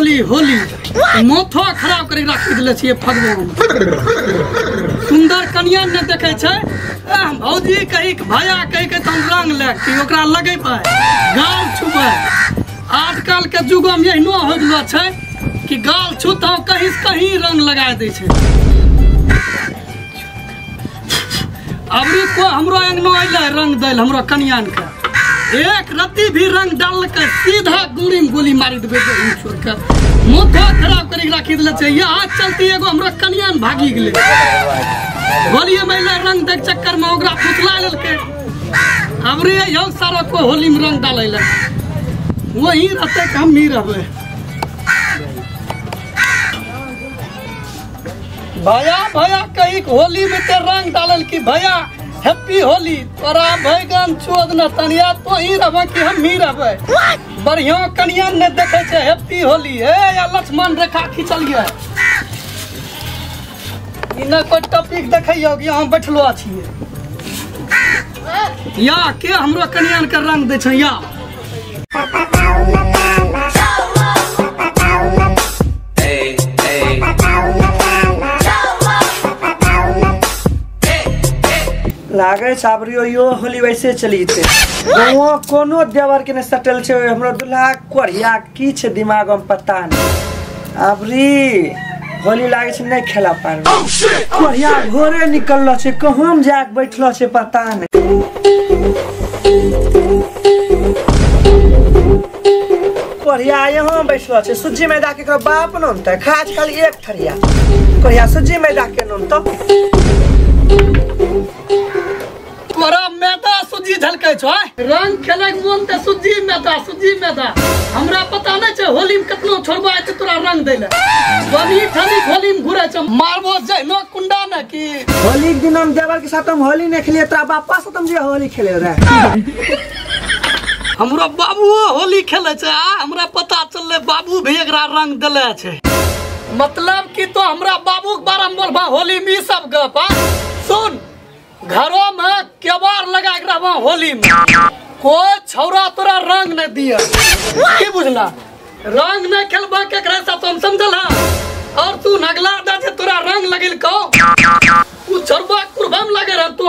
होली होली माथो खराब करी राखि देले छियै फगुआ। सुंदर कनिया ने देखे छै, भौजी कही भैया कही के तुम रंग ले कि ओकरा लगेबै गाल छुबै। आजकल के युग में एहनो हो गेलो छै कि गाल छूतौ कहीं से कहीं रंग लगा दै छै। अबरी को हमरो अंगनो अइलै रंग दैल हमरो कनियान के एक रत्ती भी रंग डाल के सीधा गोली में गोली मारी देबै छोड़ के मुँह खराब करी राखी देले छै। यहाँ चलती एगो हमरो कनियान भागी गेलै होली में अइलै रंग देख चक्कर में ओकरा फुसला लेलकै। अबरी यौ सारा को होली में रंग डालै ले वही रहते हम ही रहबै। भैया भैया कही होली में ते रंग डालल की भैया हैप्पी होली तोरा भैगन चोद न तनिया तो ही रहबै कि हम ही रहबै। बढ़िया कनिया ने देखे छै हैप्पी होली। हे या लक्ष्मण रेखा खींचल गया ई न कोई टॉपिक देखैयो कि हम बैठलो छियै या के हमरो कनियान के रंग दै छै या। लागे साबरियो यो होली वैसे चली जेतै। गाँव कोनो देवर के ने सटल छै हमरो दुल्हा कोरिया की छै दिमाग में पता नहीं। अबरी होली लागे छै नहीं खेला पारबै। कोरिया घोरे निकललो छै कहाँ जाके बैठलो छै पता नहीं। कोरिया यहाँ बैठलो छै सुज्जी मैदा के बाप नोनतै खाज खाली एक थरिया कोरिया सुज्जी मैदा के नोनतौ। तोरा मैदा सुज्जी झलकै छौ रंग खेले के मोन ते सुज्जी मैदा सुज्जी मैदा। हमरा पता नहीं छै होली में कतनो छोड़बा आते तोरा रंग दैले बनी ठनी होली में घुरै छै मारबो जहनो कुंडा न की। होली के दिन हम देवर के साथ हम होली नहीं खेलिए तोरा बापा साथ हम जे होली खेले रहे। हमरो बाबूओ होली खेले छै आ हमरा पता चललै बाबू भी एकरा रंग देले छै। मतलब कि तो हमरा बाबू के बारे में बोलबा होली में ई सब गप। सुन घरों में केबार लगा के रहबा होली में कोई छौरा तोरा रंग नहीं दिया की बुझला रंग नहीं खेलबा केकरा साथ हम समझल। और तू नगला दा जे तोरा रंग लगिल को उ छौरबा कुर्बाम लगे रह तो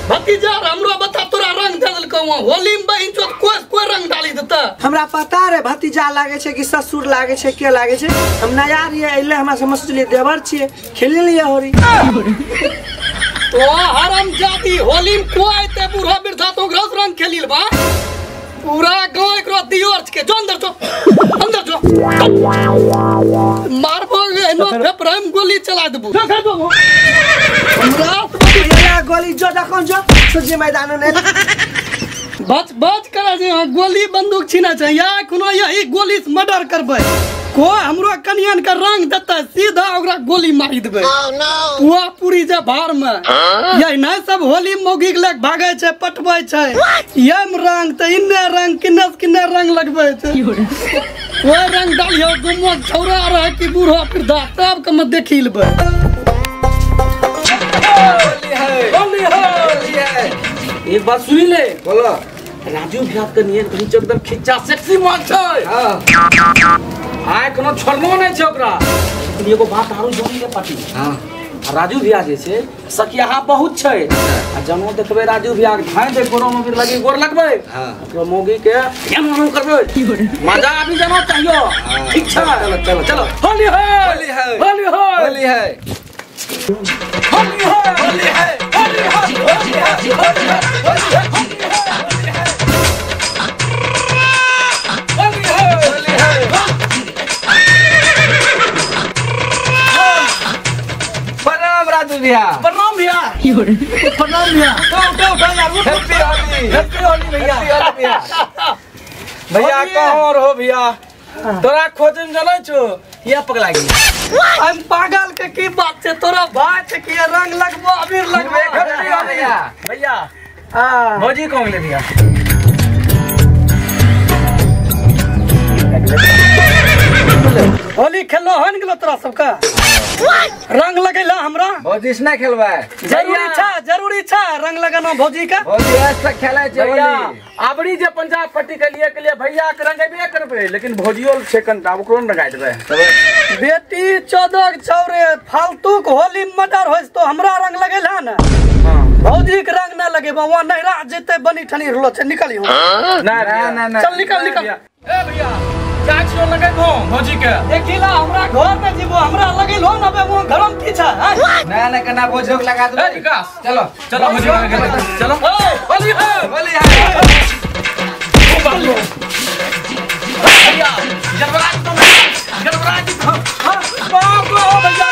भतीजा हमरो बता तोरा रंग दे देलको होली में बहिन चोद कोई कोई रंग डाली देता। हमरा पता रे भतीजा लागे छै कि ससुर लागे छै के लागे छै। हम नया रहिए अइले हमरा समझ लिए देवर छियै खेल लिए होली। तो हराम जाति होली में को आते बूढ़ा वृद्धा तो ग्रस रंग खेलिल बा पूरा गांव एकरो दियोर के जो अंदर जो अंदर जो मारबो एनो फेपराम गोली चला देबो। हमरा गोली जो देखो जो सुजी मैदान ने बच बच करा जे गोली बंदूक छीना छै या कोनो यही गोली से मर्डर करबै को हमरो कनियन के रंग देतै सीधा ओकरा गोली मारी देबै। पुआ पूरी जे भार में यही नहीं सब होली मौगी के लग भागै छै पटबै छै यम रंग त इन्ने रंग किन्ने किन्ने रंग लगबै छै कोई रंग डालियो दुमो छौरा रहे कि बूढ़ो वृद्धा सब के म देखी लेबै। होली है होली है एक बात सुनी ले बोलो राजू भैया के नियन कहीं एकदम खिच्चा सेक्सी माल छै। हां आय कोनो छोड़नो नहीं छै ओकरा। लेकिन एगो बात आरो जानी ले पाटी। हां राजू भैया जे छै सकियाहा बहुत छै आ जनो देखबै राजू भैया के धाय दे गोरो में लगी गोर लगबै। हां ओकरो मौगी के एन मनो करबै मजा आबि जाना चाहियो। ठीक छै चलो चलो चलो होली है होली है होली है होली है होली है होली है होली है होली है होली है होली है होली है। प्रणाम राजू भैया प्रणाम भैया प्रणाम भैया उठो उठो यार हैप्पी होली हैप्पी होली भैया भैया भैया कहाँ रहो भैया तोरा खोजे में जनै छो या पकड़ा गेल। हम पागल के की बात छै तोरा भाई छै कि रंग लगबो अबीर लगबो। भैया भैया हां भौजी कौन ले भैया होली होली खेलो हन गेलो तोरा सबके रंग लगैला हमरा भौजी से ना खेलबै जरूरी छा रंग लगाना भौजी का भौजी आज तक खेलै छै भैया आबरी जे पंजाब पट्टी के लिए भैया के रंगेबे करबै लेकिन भौजियो छै कनटा ओकरो न रंगाय देबै बेटी 14 छौरे फालतू के होली मर्डर होइस तो हमरा रंग लगैला ना भौजी के रंग ना लगेबा वहां नहरा जेते बनी ठनी रहलो छै निकल यहां ना ना ना चल निकल निकल ए भैया चाचो लगेबो भौजी के देखिला हमरा घर में जीवो हमरा लगेलो ना बे वो घर में की छै ना ना कना भौजी के लगा देबै ए विकास चलो चलो भौजी के लगा चलो होली है होली है भैया गड़बड़ा तो गड़बड़ा तो बाप रे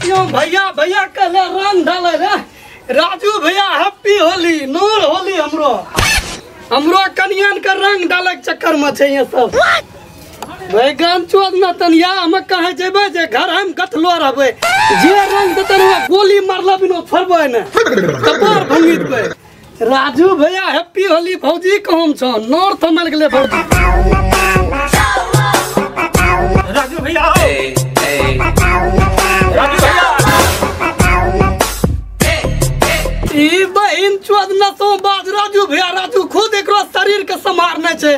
भैया भैया भैया कहले रंग डाले रे राजू भैया हैप्पी होली नूर होली हमरो हमरो कनियन के रंग डाले के चक्कर में छै ये सब बैगन चोद न तनिया हम कहे जेबै जे घर हम गथलो रहबै जे रंग देतन वो गोली मारला बिनो छोड़बै ने कपार भंगी देबै राजू भैया हैप्पी होली भौजी कहम छौ नॉर्थ मर गेलै भौजी राजू भैया राजू भैया ई बहिन चोद नसो बाज राजू भैया राजू खुद एकरो शरीर के संभारने छै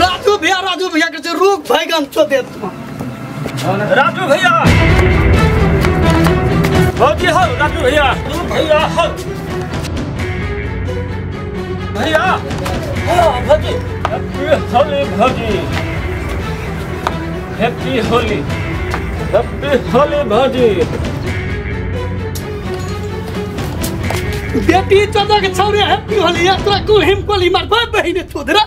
राजू भैया के रुक भैगन चोदे राजू भैया भौजी हो राजू भैया तू भैया हो भैया हो भौजी हैप्पी होली भौजी हैप्पी होली हैप्पी होली भौजी बेटी चोदा के छौरे हैप्पी होली यात्रा को हिम कोली मार बाप बहिने चोदरा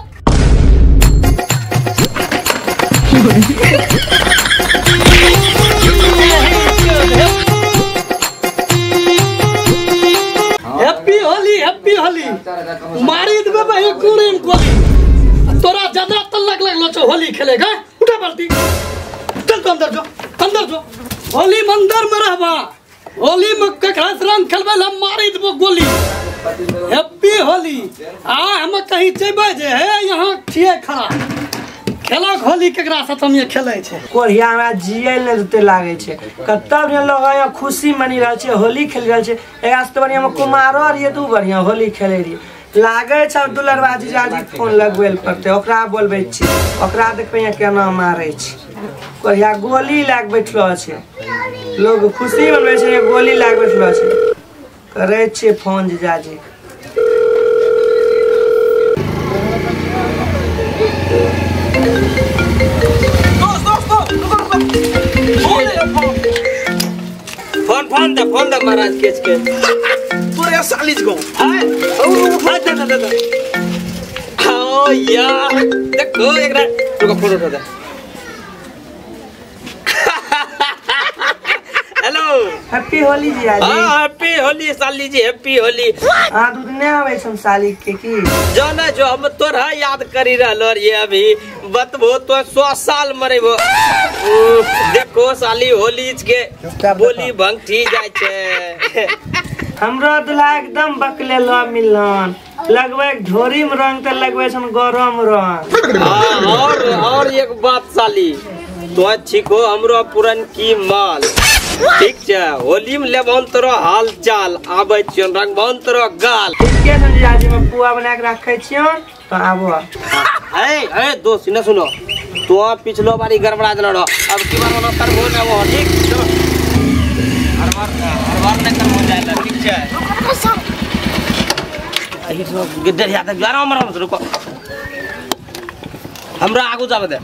हैप्पी होली हैप्पी होली मारी देबे बहिन कुरिम कोली तोरा ज्यादा तल्लक लगलो छौ होली खेलेगा उठा बाल्टी चल तो अंदर जो होली मंदिर में रहबा होली में ककरा से रंग खेलबै हम मारी देबो गोली हैप्पी होली आ हम कहीं जेबै जे हे यहाँ छियै खड़ा खेलक होली केकरा साथ हम ये खेलै छै कोढ़िया हमरा जियै ने देते लागै छै कतऽ बढ़िया लोग यहाँ खुशी मनी रहल छै होली खेल रहल छै एकरा से बढ़िया हम कुमारो रहियै तऽ बढ़िया होली खेलै रहियै लागै छै आब दुलरबा जीजाजी फोन लगबै लए पड़तै ओकरा बोलबै छी ओकरा देखबै यहाँ केना मारै छै कोढ़िया गोली लए कऽ बैठलो छै लोग खुशी मनबै छै गोली लए कऽ बैठलो छै करै छियै फोन जीजाजी फोन फोन दे महाराज खींच के तोरे सालिज गो हाय ओ दे दे दे ओ यार देखो एकरा रुको फोटो उठा दे हेलो हैप्पी होली जीजाजी हां हैप्पी होली साली जी हैप्पी होली हां दूध नहीं आवे छम साली के की जो ना जो हम तोरा याद करी रहलो ये अभी बतबो तो 100 साल मरेबो देखो साली होली के बोली भंगठी जाय छै हमरो दुल्हा एकदम बकले लो मिलन लगबै ढोरी में रंग त लगबै छन गरम रंग और एक बात साली तो छिको हमरो पुरन की माल ठीक छै होली में लेबन तोरो हाल चाल आबै छियन रंगबन तोरो गाल ठीके छै जीजाजी में पुआ बना के राखै छियन तो आबो ए ए दोस्त ने सुनो तो पिछलो बारी गड़बड़ा देलो रहो अब की बार ओना करबो ना वो ठीक चलो हर बार नै करबो जाइला ठीक छै अही सुनो गिद्दर याद आराम आराम से रुको हमरा आगू जाबे दे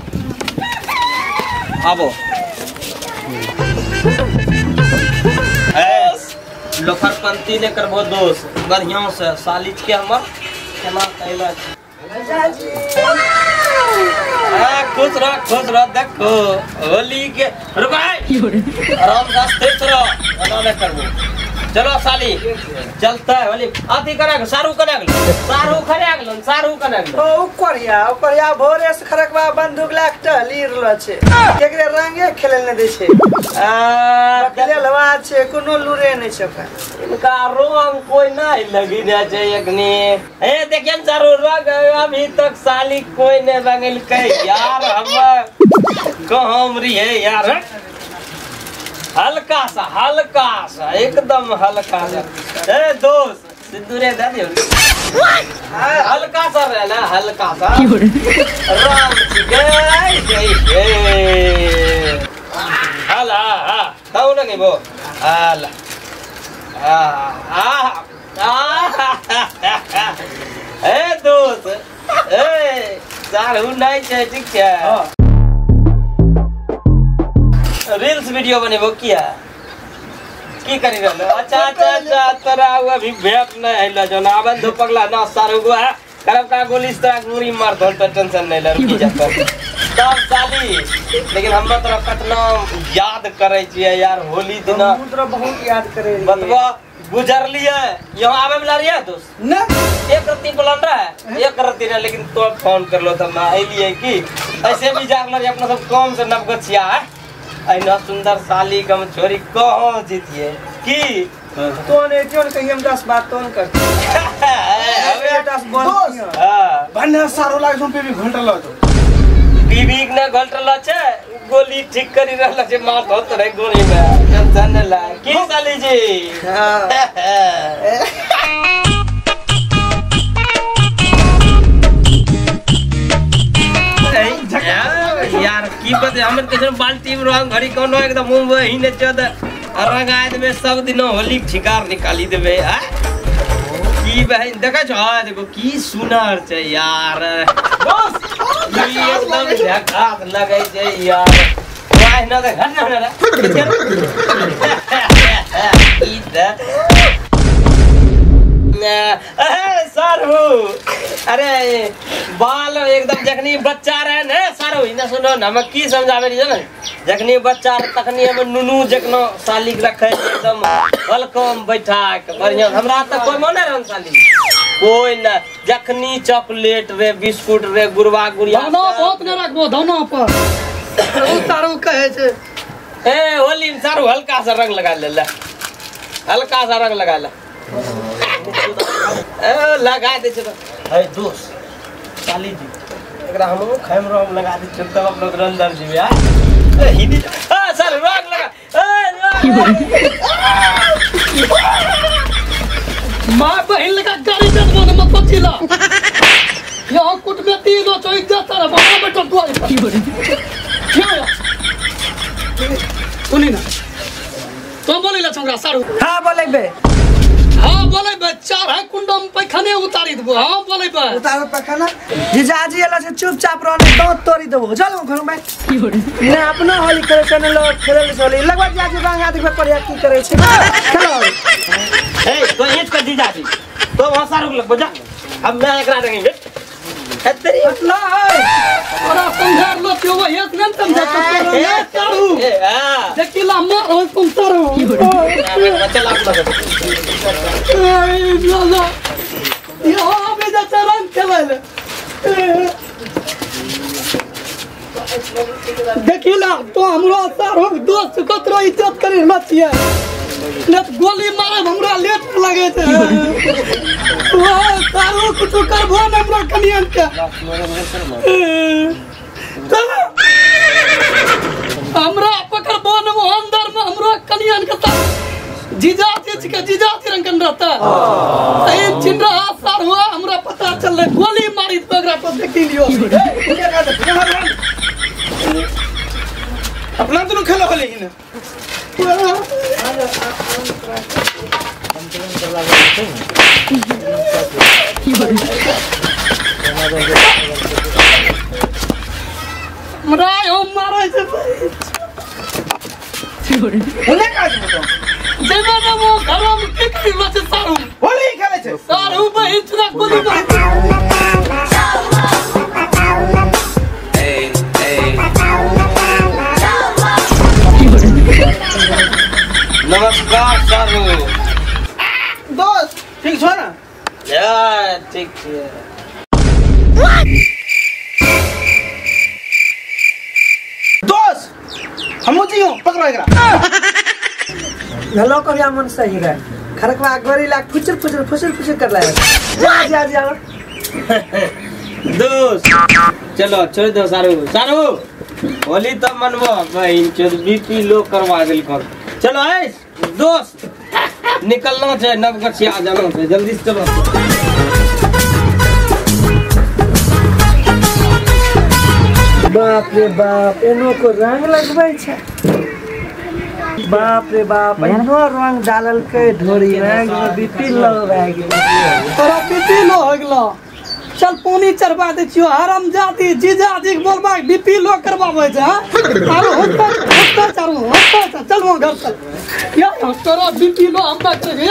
आबो लोफरपंती ने करबो दोस्त बढ़िया से सालिज के हमर केना कैला खुश रह देखो होली के रुको आराम से स्थिर रहो ओना नै करबो चलो साली चलता है होली अथी करा के सारू करा के सारू खड़ा गेलो सारू करा गेलो। ओ कोरिया भोरे से खरकवा बंदूक लाक टहली रहलो छे केकरे रंगे खेले ने दे छे आ बकले छे कोनो लुरे नै छे ओकरा। इनका रंग कोई नहीं लगी ने छे एकनी। ए देखियन सारू रंग अभी तक साली कोई ने रंगल के यार हम कहम रही है यार। हल्का सा एकदम हल्का सा। ए दोस्त सिंदूरे दे दियो हल्का सा रहे ना हल्का सा राम जी गए जय हला हा खाओ ना नहीं वो हला आ आ आ ए दोस्त ए सारू नहीं छै ठीक छै। रील्स वीडियो बनेबो किया की करी रहलो। अच्छा अच्छा अच्छा तोरा अभी भेट नहीं आइलो जो आबन दो पगला ना सारू गो है करब का गोली से तोरा गोली मार दो तो टेंशन नहीं ले रुकी जा तब साली। लेकिन हम तोरा कतना याद करे छियै यार होली दिना हम तोरा बहुत याद करे रहियै। बतबा गुजरलियै यहाँ आबे वाला रहियै दोस्त ना एक रत्ती प्लान रहे एक रत्ती रहे लेकिन तो फोन करलो त हम अइलियै की ऐसे भी जागल रहियै अपना सब कम से नवगछिया है ऐना सुंदर साली कम छोरी कहाँ जीतिए की तो ने जोन कहीं हम 10 बात तो करते हमें 10 बोल। हां भन्ना सारो लाग जोन पीबी घंटा लो तो पीबी ने घंटा लो छे गोली ठीक करी रहल छे मार धोत रहे गोली में टेंशन न ला की साली जी। हां यार की पता हमर के बाल्टी में रंग घड़ी कोनो एकदम मुंह में ही ने चद रंग आय देबे सब दिन होली के शिकार निकाली देबे आ की बहन देखै छ। हां देखो की सुनर छै यार बस एकदम झकास लगै छै यार। वाह न देख हट न ई त सारू अरे बाल एकदम जखनी बच्चा रहे ने सारू इना सुनो न हम की समझावे रही ने जखनी बच्चा रहे तखनी हम नुनू जखनो साली के रखे एकदम welcome बैठा के बढ़िया। हमरा त कोई मने रहन साली कोई न जखनी चॉकलेट रे बिस्कुट रे गुरवा गुड़िया धौना बहुत न रखबो धौना पर ओ सारू कहे छे। ए होली में सारू हल्का सा रंग लगा ले हल्का सा रंग लगा ले ए लगा दे छे तो। ए दोस्त साली जी एकरा हमहु खाइम रंग लगा दे छे तब अपनो अंदर जीवे आ ए हिंदी आ सर रंग लगा ए मां बहिन लगा गाड़ी दे दो न मत पचीला यहाँ कुट में तीन हो इज्जत सारा बाबा बैठो दुआरी पर क्यों सुनी ना तो बोले ला छोकरा सारू। हां बोलेबे हां बोलेबे चार है कुंडम पैखाने उतारी देबो। हां बोलेबे उतारो पैखाना जीजाजी एला से चुपचाप रहने दांत तोड़ी देबो चलो घर में ने अपना होली करे छै ने लोग खेले होली लगवा जीजाजी रंग आ देखबे पढ़िया की करे छै खेलो। ए तो एज कर जीजाजी तो वहां सारू लगबो जा हम मैं एकरा रंगेंगे तेरी ना तोरा समझा लो क्यों वही ने समझा तो सारू ए हां देखिला मार हो तुम सारू चल आप लोग ए ला यहाँ भी जा रंग खेले देखिला तो हमरो सारू दोस्त कतरो इज्जत करी मत छियै न गोली मारे हमरा लेट लगे छै वाह सारू कुछ करबो न हमरा कनियन के हमरा पकड़बो न वो अंदर में हमरा कनियन के जीजा जी के जीजा जी रंग रहता ए चिन रहा सारू हमरा पता चल गोली मारी तो एकरा पर देखि लियो। अपना तो खेलो होली ने हमरा यो मारै छै होली का छै तो जेना ना वो घरो में की करी छै सारू होली खेले छै सारू बहिन चुरा गोली मारै नमस्कार सारू। दोस्त हमहूँ जियो पकड़ो एकरा। हेलो करिया मन सही रहे खरकवा गोरी लाग फुचर फुचर फुचर फुचर कर लाए। जा जा जा दोस्त चलो छोड़ दो सारू सारू होली तो मनबो बहिन चोद बीपी लो करवा देल कर। चलो ऐ दोस्त निकलना छै नवगछिया जाना छै जल्दी से चलो। बाप रे बाप एनो को रंग लगबै छै। बाप रे बाप एनो रंग डालल के ढोरी रंग बीपी लो भए गेल। तोरा बीपी लो हो गेलो। चल पानी चढ़वा दै छियो हरामजादी जीजाजी के बोलबा बीपी लो करवाबै छै। हां आरो होता होता चारू होता चल वहां घर चल। या तोरा बीपी लो हमरा करे।